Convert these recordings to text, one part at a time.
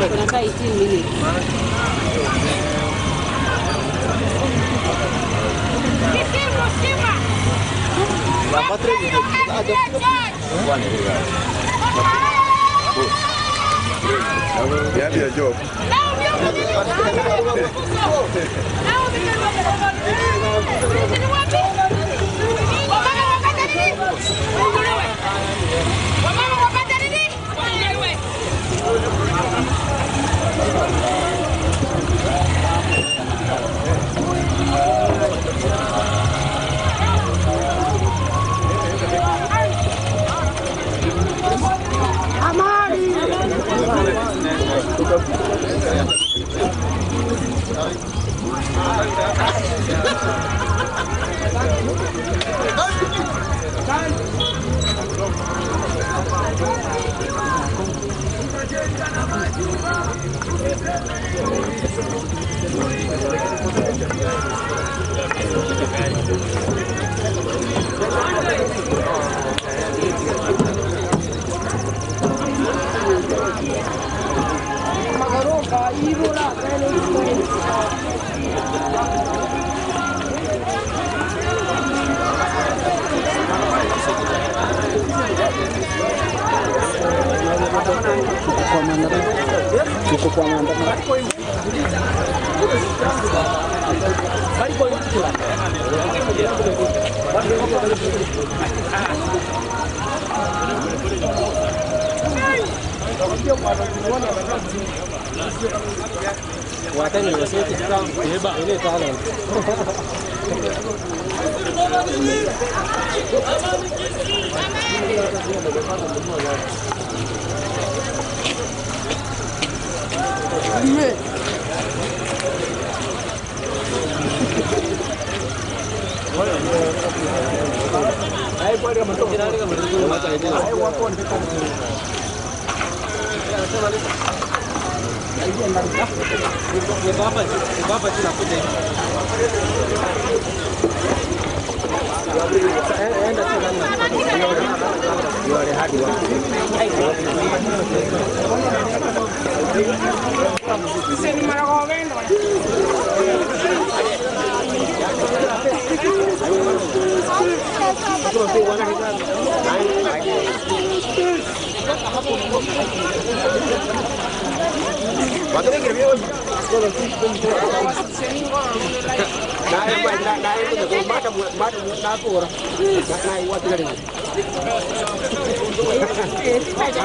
Tunakaa 18 minutes. You have your job.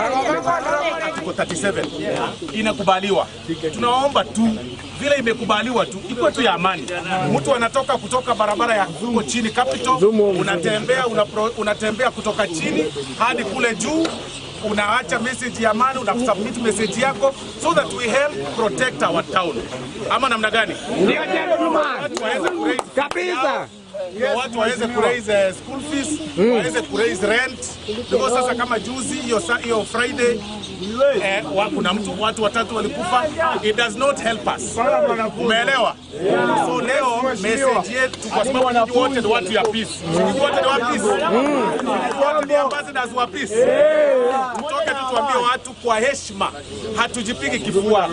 Article 37 inakubaliwa. Tunaomba tu vile imekubaliwa tu ikuwe tu ya amani. Mtu anatoka kutoka barabara ya huko chini Capital, unatembea unapro, unatembea kutoka chini hadi kule juu, unaacha message ya amani, una submit message yako so that we help protect our town. Ama namna gani? Watu waweze kuraise Kabisa. ndio watu waweze kuraise eh, school fees, waweze kuraise rent. Because sasa kama juzi hiyo sa- hiyo Friday eh, wa, kuna mtu watu watatu walikufa. It does not help us. Umeelewa? So leo message yetu kwa sababu nyinyi wote ni watu ya peace. Nyinyi wote ni wa peace. Nyinyi wote ni ambassadors wa peace. Tutoke tu tuambie watu kwa heshima, hatujipigi kifua,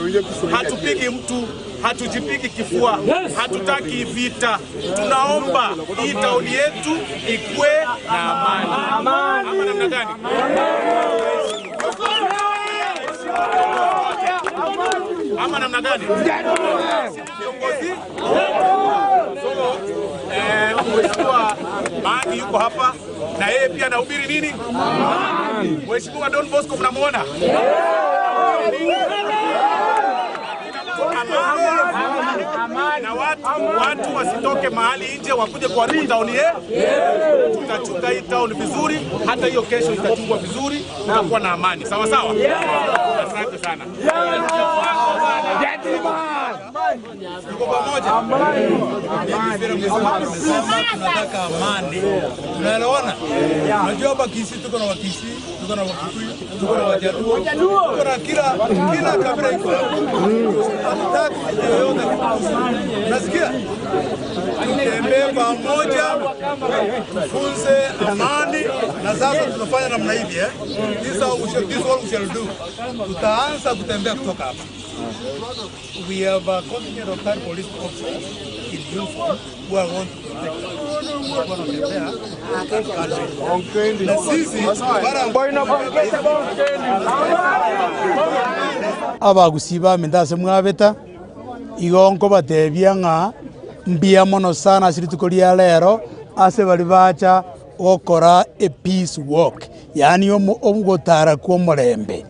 hatupigi mtu, hatujipigi kifua, hatutaki vita. Tunaomba hii tauni yetu ikue na amani. Ama namna gani? Ama namna gani? Viongozi So, eh, Mheshimiwa Maangi yuko hapa na yeye pia anahubiri nini? Mheshimiwa Don Bosco mnamuona? Amani. Na watu, watu wasitoke mahali nje wakuje kuharibu tauni yetu. Tutachunga hii town vizuri, hata hiyo kesho itachungwa vizuri, tutakuwa na amani. Sawa sawa? Asante sana. Tuko pamoja. Tunataka amani, tunaelewana. Unajua hapa Kisii tuko na Wakisii, tuko na Wakikuyu, tuko na Wajaluo, tuko na kila kila kabila iko hapa. Hatutaki yoyote kutuhusu. Unasikia? Tutembee pamoja, tufunze amani, na sasa tunafanya namna hivi eh. This how we shall, this what we shall do. Tutaanza kutembea kutoka hapa. We have a contingent of 30 police officers in uniform who are going to protect us. Wanaotembea country. Na sisi bara Abagusi baminto ase mwabeta, igo nkobatebia ng'a mbuya mono sana ase rituko ria rero, ase baria bacha gokora epeace walk, yaani omo ogotara kwa omorembe.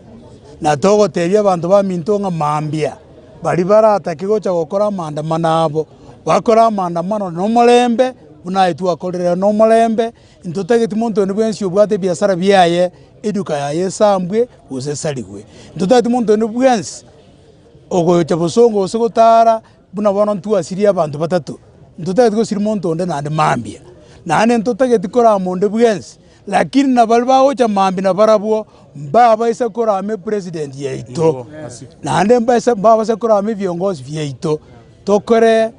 Na togotebia abanto baminto ng'a mambia, baria baratake gocha gokora amaandamano abo, bakore amaandamano na omorembe, buna aye twakorire na omorembe, ntotageti monto onde bwensi obwate ebiasara biaye, eduka yaye esambwe, gose esarigwe. Ntotageti monto onde bwensi ogocha bosongo gose gotara, buna bono ntwasirie abanto batato, ntotageti gosiria monto onde naende mambia. Naende ntotageti korama onde bwensi, lakini na baria bagocha mambia nabarabwo, mbabaisa korama epresident yaito, naende mbaisa mbabase korama ebiongozi biaito, tokore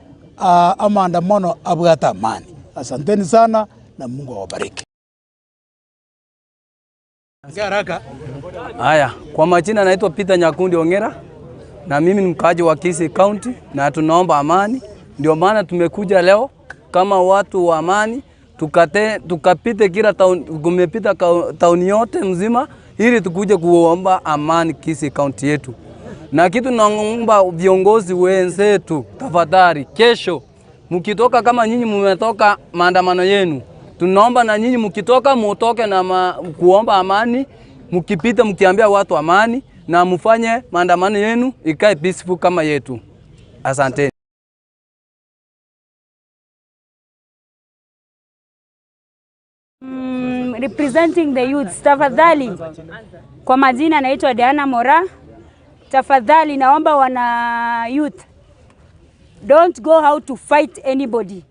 amaandamano abwate amani. Asanteni sana na Mungu awabariki. Haya, kwa majina naitwa Peter Nyakundi Ongera na mimi ni mkaaji wa Kisii County na tunaomba amani. Ndio maana tumekuja leo kama watu wa amani tukate, tukapite kila town, kumepita town yote mzima ili tukuje kuomba amani Kisii County yetu. Na kitu naomba viongozi wenzetu, tafadhali, kesho mkitoka kama nyinyi mmetoka maandamano yenu, tunaomba na nyinyi mkitoka mutoke na ma, kuomba amani, mkipita mkiambia watu amani na mfanye maandamano yenu ikae peaceful kama yetu. Asante. Representing the youths, tafadhali. Kwa majina naitwa Diana Mora. Tafadhali naomba wana youth, don't go out to fight anybody.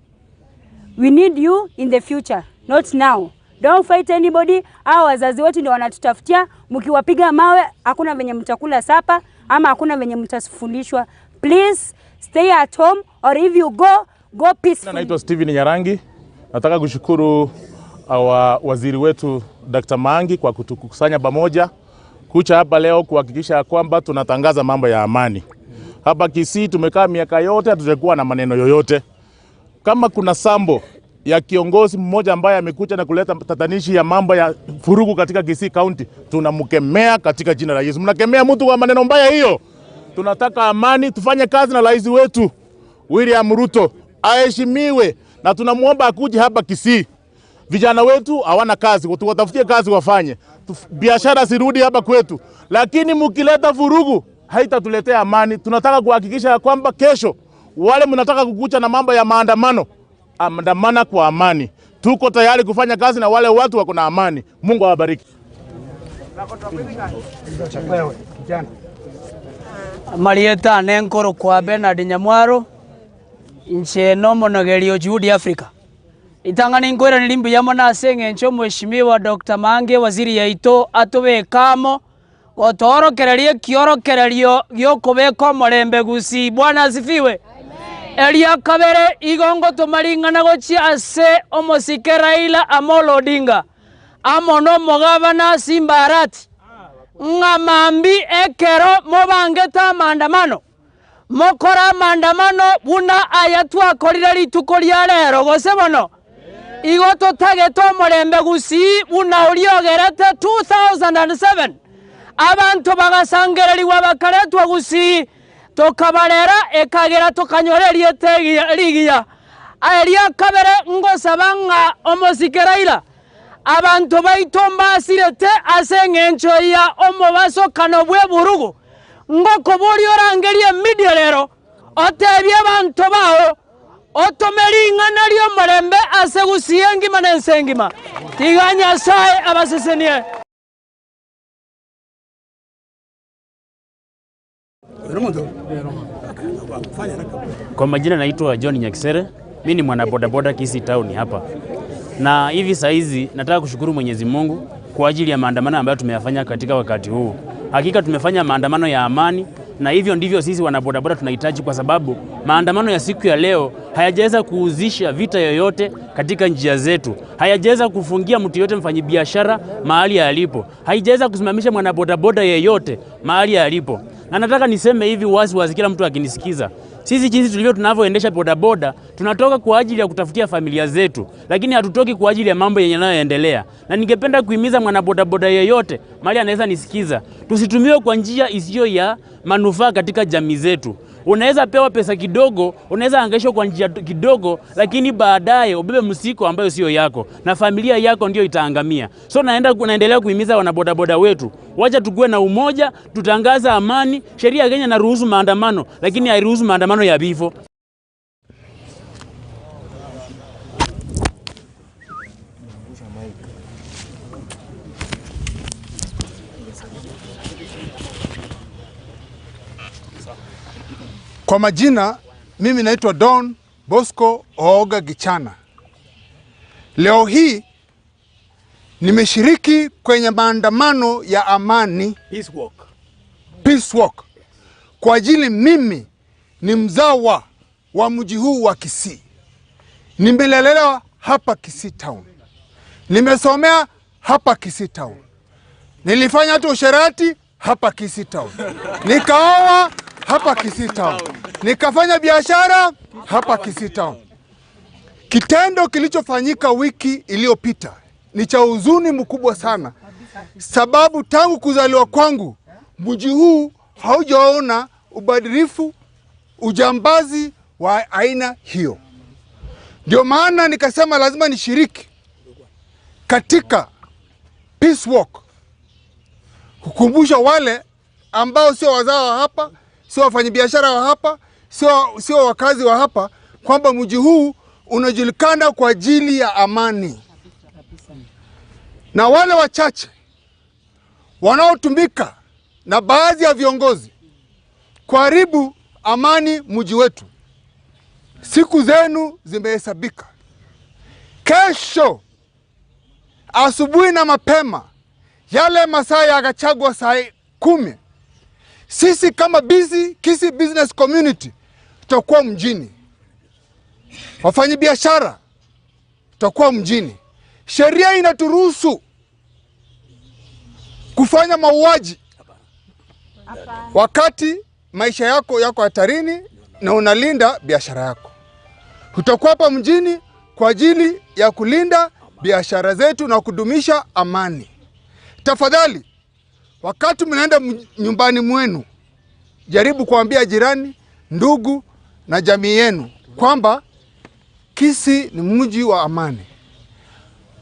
We need you in the future, not now. Don't fight anybody. Hao wazazi wetu ndio wanatutafutia. Mkiwapiga mawe hakuna venye mtakula sapa ama hakuna venye mtafundishwa. Please stay at home or if you go, go peacefully. Naitwa Steven Nyarangi. Nataka kushukuru our waziri wetu Dr. Maangi kwa kutukusanya pamoja kucha hapa leo kuhakikisha ya kwamba tunatangaza mambo ya amani. Hapa Kisii tumekaa miaka yote hatujakuwa na maneno yoyote. Kama kuna sambo ya kiongozi mmoja ambaye amekuja na kuleta tatanishi ya mambo ya furugu katika Kisii County, tunamkemea katika jina la Yesu. Mnakemea mtu kwa maneno mbaya hiyo? Tunataka amani, tufanye kazi na rais wetu William Ruto aheshimiwe, na tunamwomba akuje hapa Kisii. Vijana wetu hawana kazi, tuwatafutie kazi wafanye, biashara zirudi hapa kwetu, lakini mkileta vurugu haitatuletea amani. Tunataka kuhakikisha ya kwamba kesho wale mnataka kukucha na mambo ya maandamano, andamana kwa amani. Tuko tayari kufanya kazi na wale watu wako na amani. Mungu awabariki. Amarieta ane nkorokwa Bernard Nyamwaro, inche nomonogeri o Juhudi Africa. Ritang'ani nkoiraneria mbuya mono ase eng'encho omweshimiwa Doctor Mange ewaziri yaito atobeke amo, gotoorokereria ekiorokererio giokobeka omorembe gusii. Bwana asifiwe. Eria kabere, igo ngotoma ring'ana gochia ase omosike Raila Amolo Odinga, amo nomogabana Simba Arati, ng'a mambia ekero mobangete amaandamano, mokore amaandamano buna aya twakorire rituko ria rero, gose bono? Igo totagete omorembe gusii buna oria ogerete 2007 abanto bagasangererigwa bakaretwa gusii, tokabarera ekagera tokanyora erieta rigiya. Eria kabere ngosaba ng'a omosike Raila Abanto baito mbasirete ase engencho ya omobasokano bw'eburugu. Ngokoboria orangerie emedia rero, otebie abanto bao, otome ring'ana ri'omorembe ase gusii engima na ense engima. Tiga Nyasae abasesenie. Kwa majina naitwa John Nyakisere, mi ni mwana bodaboda Kisii Town hapa, na hivi saizi nataka kushukuru Mwenyezi Mungu kwa ajili ya maandamano ambayo tumeyafanya katika wakati huu. Hakika tumefanya maandamano ya amani na hivyo ndivyo sisi wanabodaboda tunahitaji, kwa sababu maandamano ya siku ya leo hayajaweza kuhuzisha vita yoyote katika njia zetu, hayajaweza kufungia mtu yoyote mfanyibiashara mahali alipo, haijaweza kusimamisha mwanabodaboda yeyote mahali alipo. Na nataka niseme hivi wazi wazi, kila mtu akinisikiza, sisi jinsi tulivyo tunavyoendesha bodaboda, tunatoka kwa ajili ya kutafutia familia zetu, lakini hatutoki kwa ajili ya mambo yenye yanayoendelea. Na ningependa kuhimiza mwanabodaboda yeyote mahali anaweza nisikiza, tusitumiwe kwa njia isiyo ya manufaa katika jamii zetu. Unaweza pewa pesa kidogo, unaweza hangaishwa kwa njia kidogo, lakini baadaye ubebe msiko ambayo sio yako na familia yako ndio itaangamia. So naenda, naendelea kuhimiza wanabodaboda wetu, wacha tukue na umoja, tutangaza amani. Sheria ya Kenya inaruhusu maandamano, lakini hairuhusu maandamano ya vifo. Kwa majina mimi naitwa Don Bosco Ooga Gichana. Leo hii nimeshiriki kwenye maandamano ya amani Peace walk. Peace walk. Kwa ajili mimi ni mzawa wa mji huu wa Kisii. Nimelelewa hapa Kisii Town. Nimesomea hapa Kisii Town. Nilifanya hata usherati hapa Kisii Town. Nikaoa hapa Kisii Town. Nikafanya biashara hapa Kisii Town. Kitendo kilichofanyika wiki iliyopita ni cha huzuni mkubwa sana, sababu tangu kuzaliwa kwangu mji huu haujaona ubadhirifu, ujambazi wa aina hiyo. Ndio maana nikasema lazima nishiriki katika peace walk, kukumbusha wale ambao sio wazawa wa hapa, sio wafanyabiashara wa hapa, sio wakazi wa hapa, kwamba mji huu unajulikana kwa ajili ya amani, na wale wachache wanaotumika na baadhi ya viongozi kuharibu amani mji wetu, siku zenu zimehesabika. Kesho asubuhi na mapema, yale masaa ya Gachagua saa 10, sisi kama busy, Kisii Business Community tutakuwa mjini. Wafanyabiashara Tutakuwa mjini. Sheria inaturuhusu kufanya mauaji wakati maisha yako yako hatarini na unalinda biashara yako. Tutakuwa hapa mjini kwa ajili ya kulinda biashara zetu na kudumisha amani. Tafadhali, wakati mnaenda nyumbani mwenu, jaribu kuambia jirani, ndugu na jamii yenu kwamba Kisii ni mji wa amani.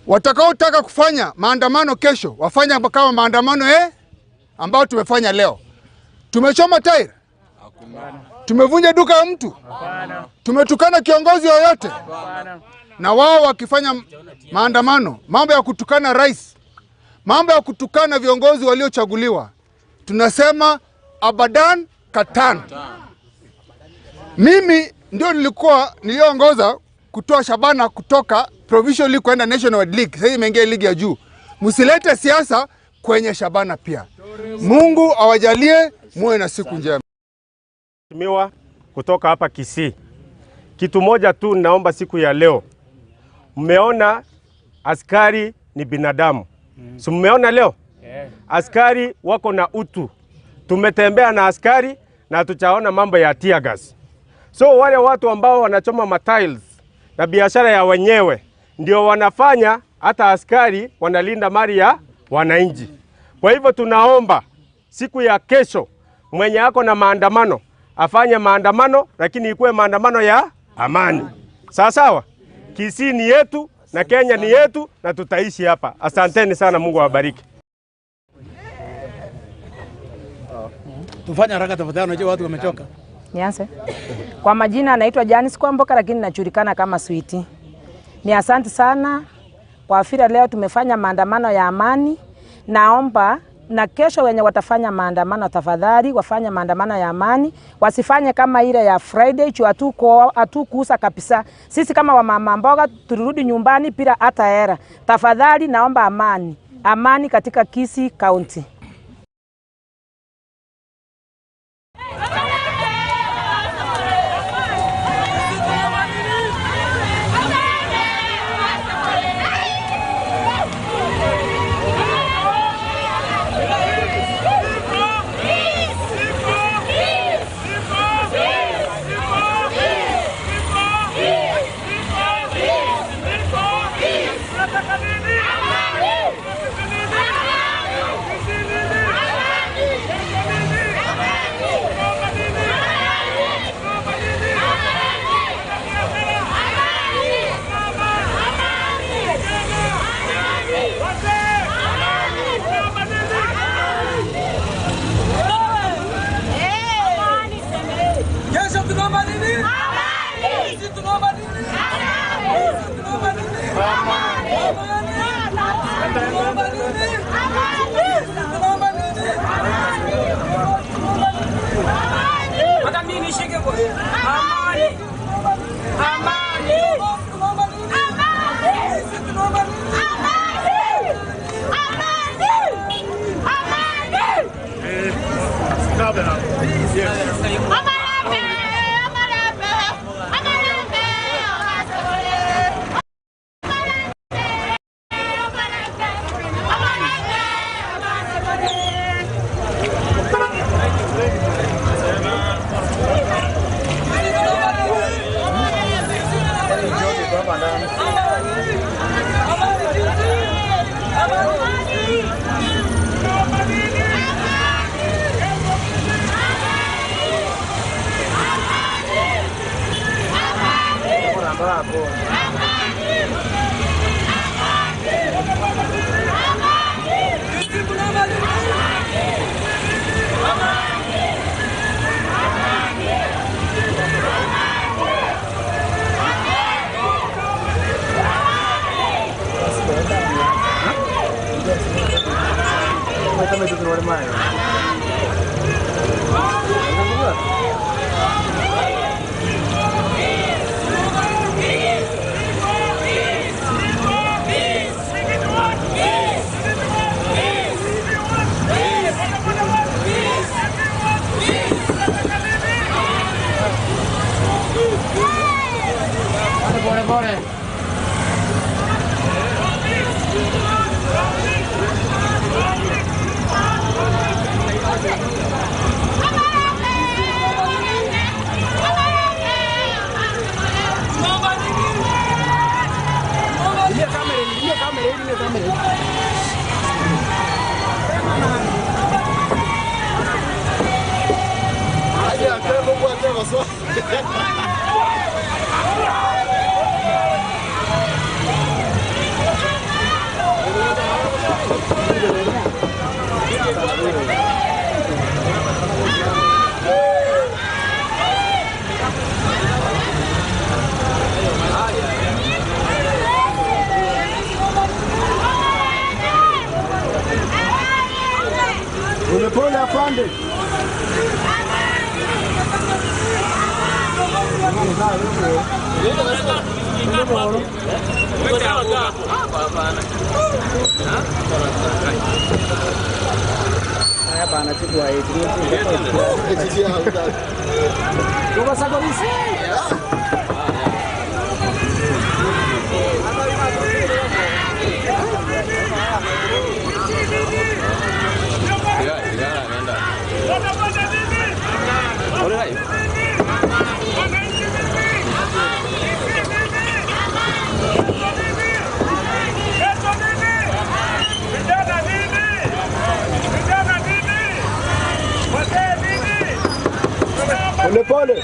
Watakaotaka kufanya maandamano kesho wafanye kama maandamano ambayo tumefanya leo. Tumechoma tairi? Tumevunja duka ya mtu? Tumetukana kiongozi yoyote? Na wao wakifanya maandamano, mambo ya kutukana rais, mambo ya kutukana viongozi waliochaguliwa, tunasema abadan katan. Mimi ndio nilikuwa niliongoza kutoa Shabana kutoka Provincial League kwenda National League. Sasa imeingia ligi ya juu. Msilete siasa kwenye Shabana pia. Mungu awajalie muwe na siku njema. Mheshimiwa kutoka hapa Kisii, kitu moja tu naomba siku ya leo, mmeona askari ni binadamu, si mmeona leo askari wako na utu. Tumetembea na askari na hatujaona mambo ya tear gas. So wale watu ambao wanachoma matiles na biashara ya wenyewe ndio wanafanya hata askari wanalinda mali ya wananchi. Kwa hivyo tunaomba siku ya kesho mwenye ako na maandamano afanye maandamano, lakini ikuwe maandamano ya amani. Sawa sawa. Kisii ni yetu na Kenya ni yetu na tutaishi hapa. Asanteni sana, Mungu awabariki. Tufanye haraka tafadhali, unajua watu wamechoka. Nianze. Kwa majina anaitwa Janice Kwamboka lakini najulikana kama Switi. Ni asante sana kwa vile leo tumefanya maandamano ya amani. Naomba na kesho wenye watafanya maandamano tafadhali wafanye maandamano ya amani, wasifanye kama ile ya Friday juu hatukuuza kabisa. Sisi kama wamama mboga tulirudi nyumbani bila hata hela. Tafadhali naomba amani, amani katika Kisii County. Kesho tunaomba nini? Amani. Sisi tunaomba nini? Amani. Sisi tunaomba nini? Amani. Tunaomba nini? Amani. Sisi tunaomba nini? Amani. Hata mimi nishike kwa. Amani. Amani. Tunaomba nini? Amani. Sisi tunaomba nini? Amani. Amani. Amani. Pole pole. Polepole afande. Polepole.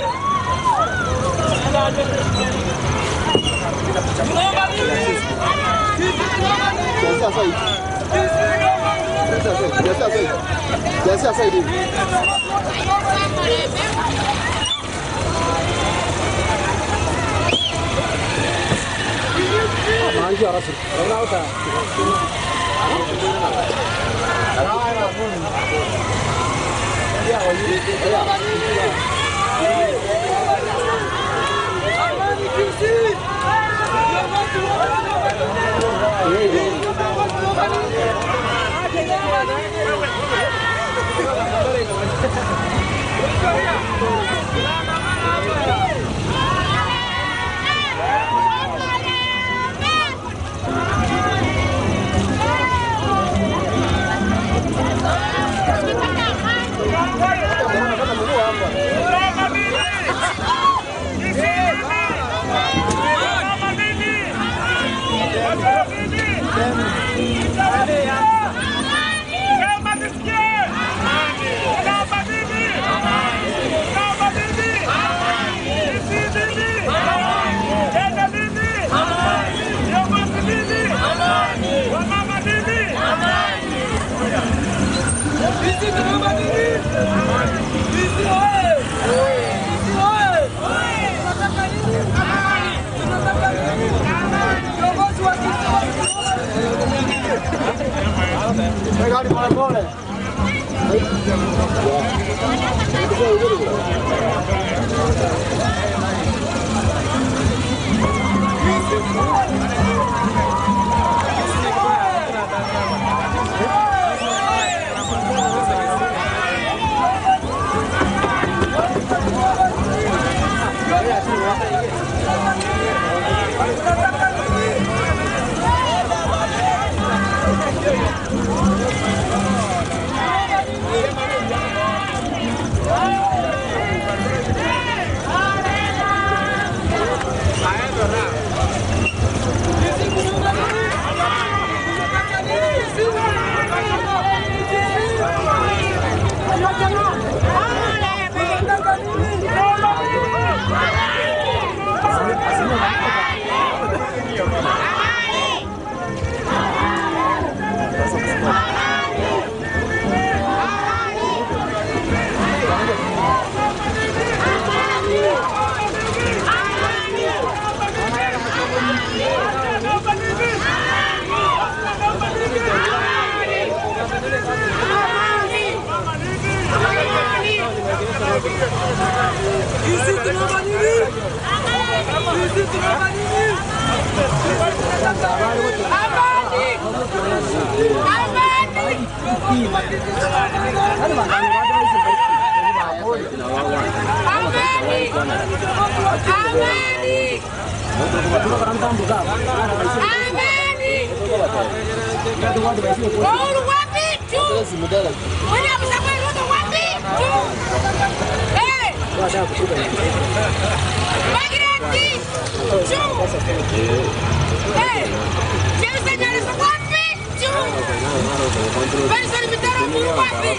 Benson Mitero Murwapi.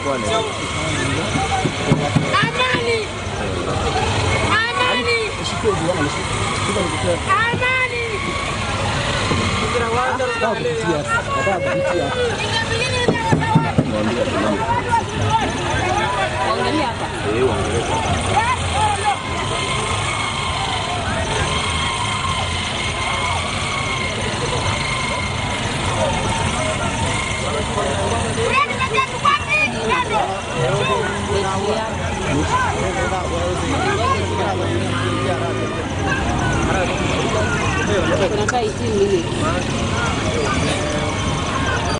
Amani. Amani. Amani. Tunakaa 18 minutes.